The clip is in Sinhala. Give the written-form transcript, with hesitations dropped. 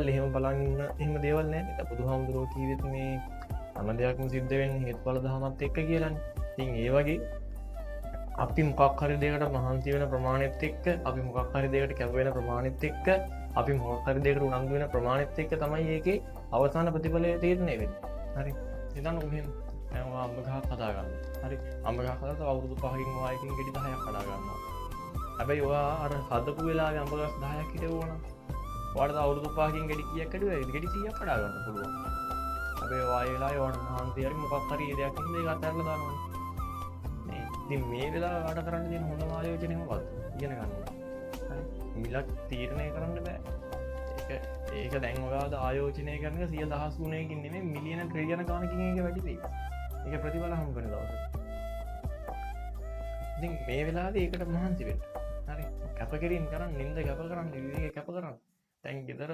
එහෙම බලන් ඉන්න එහෙම දේවල් නෑ නේද? බුදුහාමුදුරුවෝ කිව්වෙත් මේ හැම දෙයක්ම සිද්ධ වෙන්නේ හේතුඵල ධමත් එක්ක කියලානේ. ඉතින් ඒ වගේ අපි මොකක් හරි දෙයකට මහන්සි වෙන ප්‍රමාණෙත් එක්ක, අපි මොකක් හරි දෙයකට කැප වෙන ප්‍රමාණෙත් එක්ක, අපි මොකක් හරි දෙයකට උනන්දු වෙන ප්‍රමාණෙත් එක්ක තමයි ඒකේ අවසාන ප්‍රතිඵලය තීරණය වෙන්නේ. හරි. හිතන්නකෝ මෙහෙම. දැන් ඔයා අඹ ගහක් හදා ගන්නවා. හරි. අඹ ගහක් හදලා තව අවුරුදු 5කින් ඔයා එකකින් ගෙඩි 10ක් කඩා ගන්නවා. හැබැයි ඔයා අර හදපු වෙලාවේ අඹ ගස් 10ක් හිටවුවා නම් ඔයාට තව අවුරුදු 5කින් ගෙඩි කීයක් කැඩුවද? ගෙඩි 100ක් කඩා ගන්න පුළුවන්. හැබැයි ඔයා ඒ වෙලාවේ ඔයාට මහන්සි හරි මොකක් හරි ඒ දෙයක් හින්දා ඒක අතහැරලා දානවනේ. නේ. ඉතින් මේ වෙලාවේ ඔයාට කරන්න තියෙන හොඳම ආයෝජනය මොකද්ද? ඉගෙන ගන්න. හරි. මිලක් තීරණය කරන්න බෑ. ඒක ඒක දැන් ඔයාද ආයෝජනය කරන එක සිය දහස් ගුණයකින් නෙමෙයි, මිලියන ට්‍රිලියන ගානකින් ඒක වැඩි වෙයි. ඒක ප්‍රතිඵල හම්බ වෙන දවසට. ඉතින් මේ වෙලාවේ ඒකට මහන්සි වෙන්න. හරි. කැපකිරීම කරන්න, නින්ද කැප කරන්න, විවේක කැප කරන්න. දැන් ගෙදර